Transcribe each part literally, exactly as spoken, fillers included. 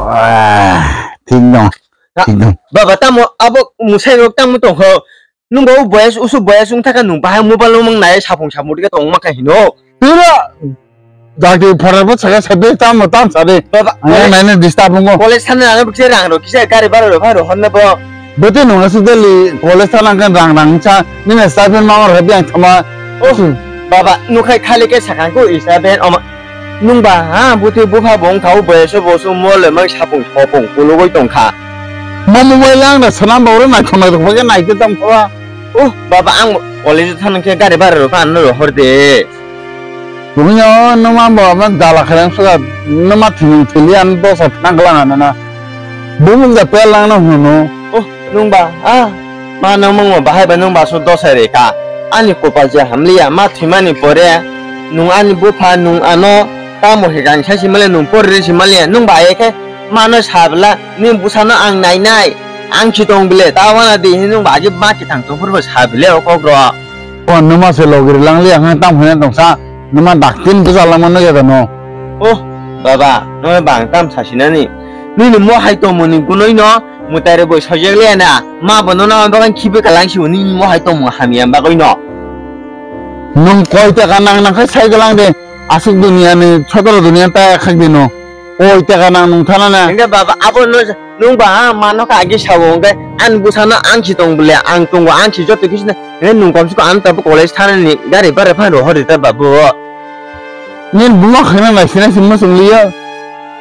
Ah, thik dong, thik dong. Baba, tamo abo mwsai rok tamo tongkho? Nwng bo boyas, usu boyas wng thaka nwng bahai mobile no mang nai sapung sapung rika tong ma kha hino. Tira, jati phorar bo saka sabi tamo tam sabi. Baba, ang college, naina disturb wngkho. College thani nana bukse rang rok kisa gari bara rok phai rok honne bo. Bete nwng asuk dali college thana kan rang rang cha nina stipend ma rok biang thama. Oh, baba, nukhai khali ke sakang ko isa ben oma. Nwng ba, ha, buti bupha bo wngkha, o boyas o bo sung mole mang sapung sopung kulugoi tongkha. Mo mobile ang da sanam ba oro naithok naithok bagwi naitwi tongkha ba. Oh, baba, ang college o thang khe gari bara rok ano rohor de. Tumi no, no ma bo man jala khalang suga, no ma thini thili an dosa thang lang ano na. Bumung da pel lang no hunu. Oh, nwng ba, ah, ma nwng mungmo bahai ba nwng ba su dosai reka. Ani kopal je hamliya, ma thwimani pore nwng ani bupha nwng ano tamo hikang sai simale nwng porri simale nwng ba aye khe mano sabla ni bwsano ang nainai, ang si tong bile ta wana di hinwi nwng ba agi ma kithang tongphuru bo sabile o kok ro. O nwma se logiri langli ang tam hwnwi tongsa nwma daktin bwsa lama no ya no. Oh, baba, no bang tam sasinani. Nini mo hai tongmoni gunoi no. Mwtai rok bo sojak liya na, ma bo nono ang bagwi khibi kalang si hwnwi mo hai tongmung hamya bagwi no. Nwng koi taka nang nang khai sai galang de, aswk duniya ni sotoro duniya ta khak de no. Koi taka nang nwng thana na. Hingke baba abo no, nwng ba ha mano kha agi sawo hingke ang bwsano ang si tong bole, ang tongo ang si joto kisi na. Hingke nwng komsi ko ang tabuk college thana ni gari bara phan rohor rita babu. Nini buma khwna nai sinai se muchung liya.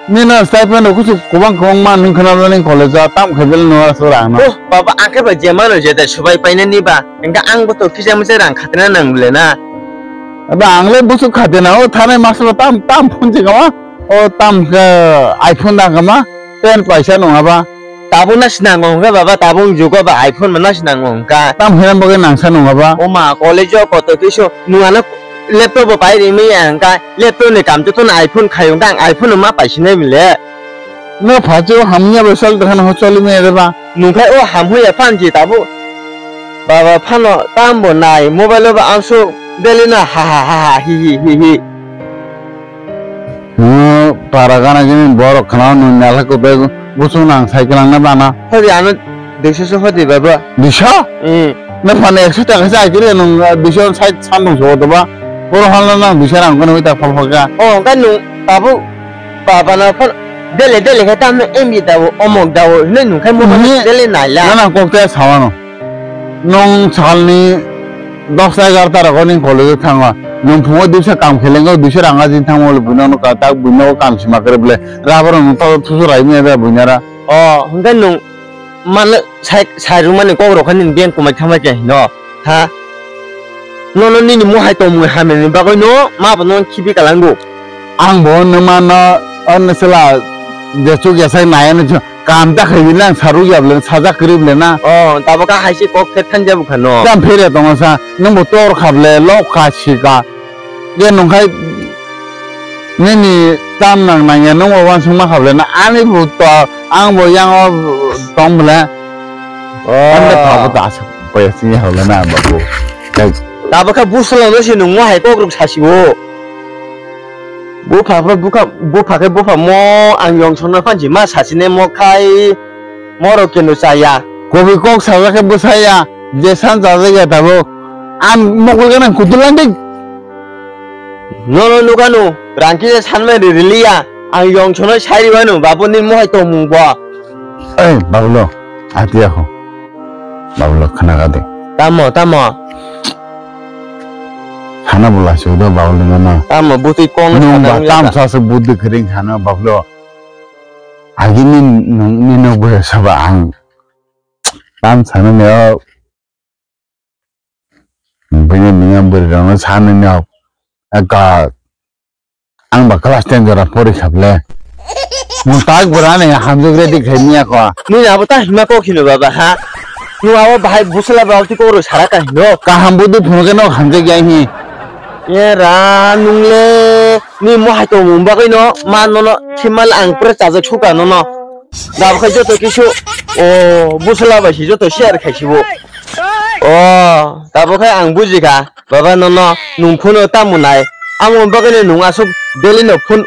Nini stipend rok kuchuk kubang kubang man nwng khwna nani college o tam khai bel no aswk rang no. Oh, baba, ang khe ba je mano je da subai painani ba. Engka ang bo to kisa misa rang khatna nang bole na. Ba ang le busuk khatna o thanai masla tam, tam phone se kama. O tam khe iPhone da kama. Ten paisa nung aba. Tabuk na sinango hwnkha baba, tabuk jugo ba iPhone ma na sinango hwnkha. Tam hwnna bagwi nangsa nung aba. O ma, college o koto kisu nung ano laptop bo pai ri manya hwnkha, laptop ni kam joto no iPhone khai hwnkha, ang iPhone no ma pai sinai bile. No phachu hamya bo sal dekhan ho choli manya de ba. Nung khai o ham hoya phan ji tabuk. Baba phano tam bo nai, mobile o ba amsu daily no ha ha ha ha hi hi hi hi. Nwng para gana gini borok khna nwng nalha kubui busung nang cycle ang na bana. Hodi ano diksa se hodi baba. Diksa? Hmm. Na phane ekso taka se akire nwng diksa side sandung so to ba. Boro halna nang diksa rang kono ta phal phal ka. Oh, ka nwng tabu baba na phal dele dele ka tam na M B dawo, omok dawo, ne nwng khai mo dele naila. Na na kok ta sawano. Nwng salni dosta egarota rogo nwng college o thango. Nwng phungo duisa kam khe lengo, duisa rang ajin thango le buino no ka tak buino kam sima kre bole. Rubber no to thusu rai me da buinara. O, hwnkhe nwng mano sai, sai rwmani kok rok khe nini beng kwmai thangma khe hino. Ha? Nono nini mohai tongmung hamya ni bagwi no ma bo no khibi kalango. Ang bo nwng mano, o nwswla je chuk ya sai nai ano. Kam ta khaibini ang saruk ya bwle, sajak kwrwi bwle na. Oh, tabuk kha hai se kok phet than jabu kha no. Tam phere tongo sa, nwng bo tor kha bwle, lok kha si kha. Je nwng khai nini tam nang nang ya, nwng bo uansuk ma kha bwle na, ani bo to, ang bo yang o tong bwle. Oh. Ang ta pha bo ta asuk paya sini ha bwle na babu. Tabuk kha busla no se nwng mo hai kok rok sa si o. Bupha pha bukha, bupha khe bupha mo ang yong songna phansi ma sachine mo khai morok keno chaya. Kobi kok sajak khe bwsaya, je san chajak ya tabuk. Ang mokol gana kutulang dik. Nono nukano, rang kisa sanmani riliya, ang yong songno sai rwano, babu ni mohai tongmung bo. Ei, babulo, ati ako. Babulo, khana ka de. Tamo, tamo. Khana bo laisuk do babulo mano. Tamo butwi kong. Nwng ba tam sa se buddi kring khana babulo. Agi ni nwng ni nwng bo saba ang. Tam sana ne o. Bini ninga bwrwi rokno sana ne o. Aka. Ang ba class ten jora pori kha bwle. Nwng tak bwrani hamjak ready khai miya kho. Nini abo ta hima kok hino baba ha. Nwng abo bahai bwsla ba twi kok rw sara ka hino. Kaham budi phunukhe no hamjak ya hi. Era nwng le ni mohai tongmung bagwi no ma nono khimal ang pura chajak suka nono. Dabo khai joto kisu o bwsla bai si joto share khai sibo. O tabo khai ang buji kha. Baba nono nwng phone o tamo nai? Amo bagwino nwng aswk daily no phone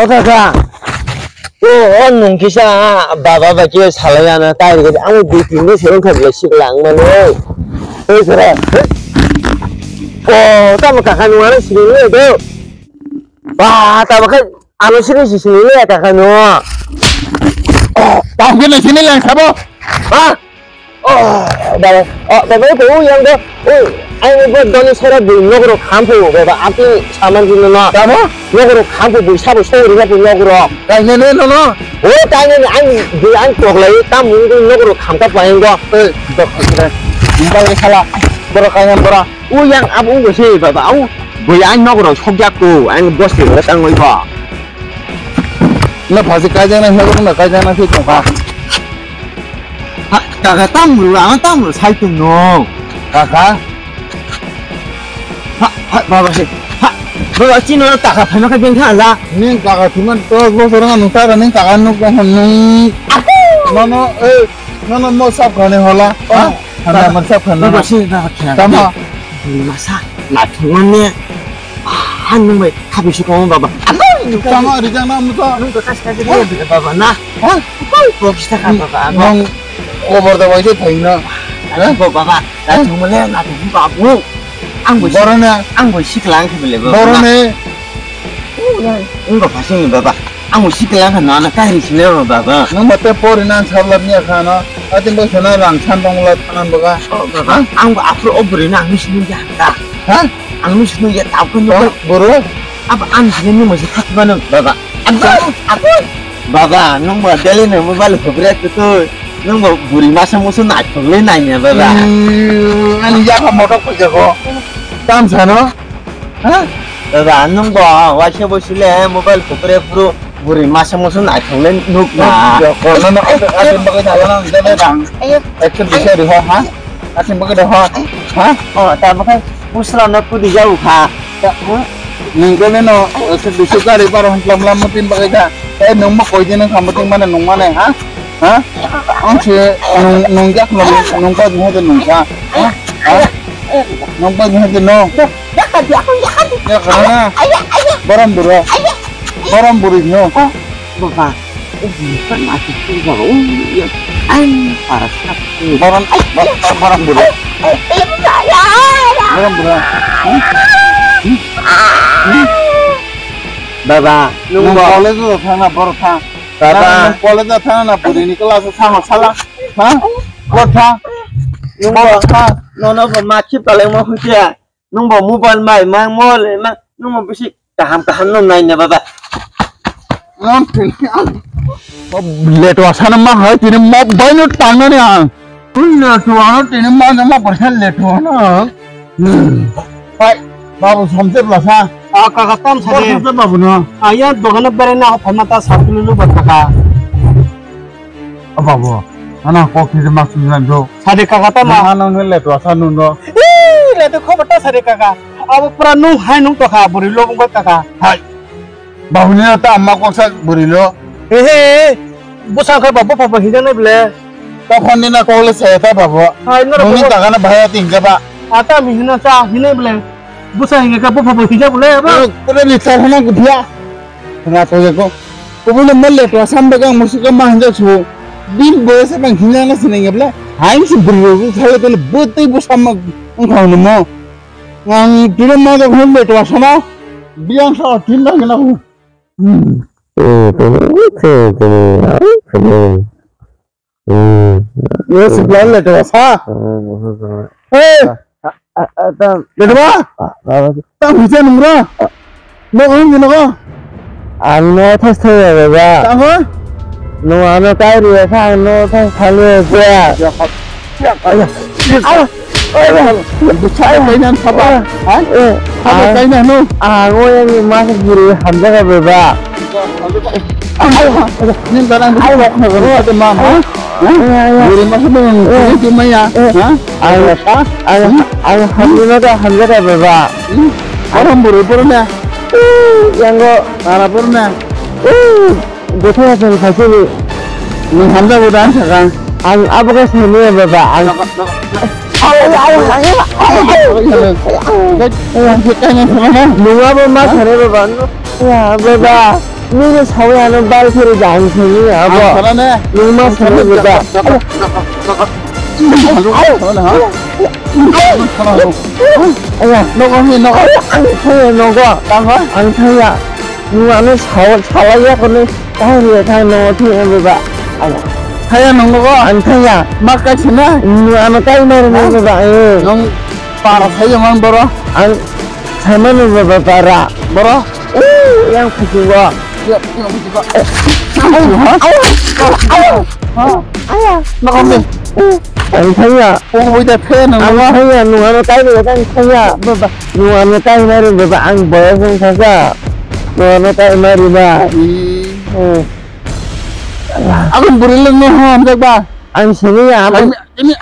O kaka. O, o nwng kisa baba bai khe salai ano tai rwgwi ang dui tin bosor wngkha bwlai sikla ang mano. Oi sara. O, tamo kaka nwng ano sini le do. Ba, tamo khe ano sini si sini le kaka no. Tamo khe sini lang sabo. Ha? Oh, baba, oh, baba, iko, oh, yang do, oh, ai, bo doni sara bui nogro khampu, baba, ati saman dino na. Tamo? Nogro khampu bui sabo sori ya bui nogro. Kainene no no. Oh, kainene, ai, bui ang toklai, tam mung bui nogro khamka paeng go. Eh, dok, dok. Baba, sala, boro kainam boro. Oh, yang abu go se, baba, au, bui ang nogro sokjak ko, ang bos ni boro tang oi ba. Na phasi kaijak na, hebo na kaijak na, se tongka. Ha, kaka tamrwla, ang tamrwla sai tongno. Kaka? Ha, ha, baba se. Ha, baba chino taka phaima kha bengkha ala. Ning kaka thiman dos bosor wng nung tara ning kaka nuk bang hon nung. Nono, eh, nono mo sab khane hola. Ha? Hana mar sab khane. Baba se na khana. Tama. Masa, na thumane. Ah, nung bai khabi su kong baba. Tama rijang na muto. Nung to kas kas baba na. Ha? Kok sita kha baba. Nung kobor da bai se thaino. Ko baba, na thumane na thum babu. Ang bo borone. Ang bo siklang khe bele baba. Borone. Wngkha phasingni baba. Ang bo sikla wngkha no ano kairi sinai rw baba. Nwng bo tei pori nang sabla miya kha no. Ati bo sana rang san tong la thanan baga. O baba, ang bo aphuru o bwrwi no ang nw sinung ya da. Ha? Ang nw sinung ya tabuk no. Boro? Abo ang sinai nw masa khatma nw baba. Abo, abo. Baba, nwng bo daily no mobile hubri ya kwtwi. Nwng bo bwrwi masa musu naithok le nai ya baba. Hmm, ani yakha motok phaikha ko. Tam sano? Ha? Baba, nwng bo waisa bosi le mobile kupre phuru bwrwi masa musu naithok le nuk na. Yo, ko, no, no, ate, ate bagwi da, no, da, da, da. Ayo. Ekso bisa di ho, ha? Ate bagwi da ho, ha? O, ta bakhai busra no kudi jau kha. Ta, ha? Nwng ko le no, ekso bisa gari bar hon lam lam mutin bagwi da. Eh, nwng mo koi din kha mutin mane nwng mane, ha? Ha? Ang se nwng, nwng jak nwng, nwng ko din ho de nwng sa. Ha? Ha? Nwng ko din ho de no. Yakha di, yakha di. Ya, karena. Ayah, ayah. Borom buru. Ayah. Borom buru no. Oh, baba. Oh, bukan mati tu, baba. Oh, iya. Ay, parah sekali. Borom, bo-, borom buru. Ay, ayah, ayah. Borom buru. Hmm? Hmm? Hmm? Baba, nwng bo. College o thangna boro thang. Baba. Nwng college o thangna buri ni class o thangna sala. Ha? Boro thang. Nwng bo. Boro thang. Nono bo ma khip talai mo hwnkhe. Nwng bo mobile mai mang mo le mang nwng bo bisi kaham kaham no nai na baba. Letwa sana ma hai tini mobile no tang na ni ang. Letwa no tini ma na ma bersa letwa no. Hai babu samse belasa. Ah, kaka tam sade. Samse babu no. Aya dogana bere na hokma ta sakulu lu ba kaka. O babu, ano kok ni ma sung nang do. Sade kaka ta ma. Ano nung le to sa nung do. Ih, le to khobo ta sade kaka. Abo pura nung hai nung to kha buri lo bung kaka. Hai. Babu ni ta amma kok sa buri lo. He he. Busang kha babu papa hinjang nai ble. Ta khon ni na kok le se ta babu. Hai no. Nung ni ta kana bhai ating ka ba. Ata mi hina sa hinai ble. Busang hinga ka babu papa hinjang ble ba. Kore ni sa hana gubya. Nga to ko. Kubun no mele to sam bagang musuka ma hinjak su. Bin boya sa bang hinjak na sineng ebla. Hain si buru thale tele botei bo sama ongkhang no mo. Ngang tire ma da hon le to sama. Biang sa tin na na. Hmm. Eh, tene, tene, tene, tene. Hmm. Yo si plan le to sa. Hmm. Hey. A, a, a, tam. Dede ba? A, a, tam hwisa nung ra. Nogo hwnwi nogo. Ang no thas thai ya ba. Tamo? No ano kai ri ya kha, ang no thas thai ya ba. Ya, ya. Ayo. Ayo. Ayo. Buchai kainan saba. Ha? Eh, saba ah, kainan no. Ah, ngo yang masa guru hamjaga ba. Ayo. Ayo. Nin barang buchai kainan saba. Mama. Guri masa dong, ini cuma ya. Ha? Ang, ang, ang hamjak na da, hamjak da baba. Borom buru buru na. Yang go. Ara buru na. Botol yang kasih ni. Ni hamjak udah sekarang. Ang apa kau sini ya baba? Ang. Ayo, ayo, ayo, ayo. Nunggu apa mas hari baba? Ya baba. Nini sawi ano bal phiri jang sini abo. Ang sana ne. Nung ma sana ne, baba. Ang sana ne, ha? Aya. Nogo ni, nogo. Ang thaya nogo. Tamo? Ang thaya. Nung ano sawi salai ya kono. Thaya thaya nogo thaya baba. Aya. Thaya nogo. Ang thaya. Ma kai sana? Nung ano kai mari nogo ba. Nung para thaya man boro. Ang sama nogo baba para. Boro. Yang phukugo. Ya, yang phukugo. Ayo, ayo, ayo. Ha? Ayo. Nakam de. Ang thaya. Ang thaya, nung ano tai de, ang thaya. Baba, nung ano tai mari, baba, ang boyos ang sasa. Nung ano tai mari ba. Ih. Aku buri le no ham jak ba. Ang sini ya, aku. Ini.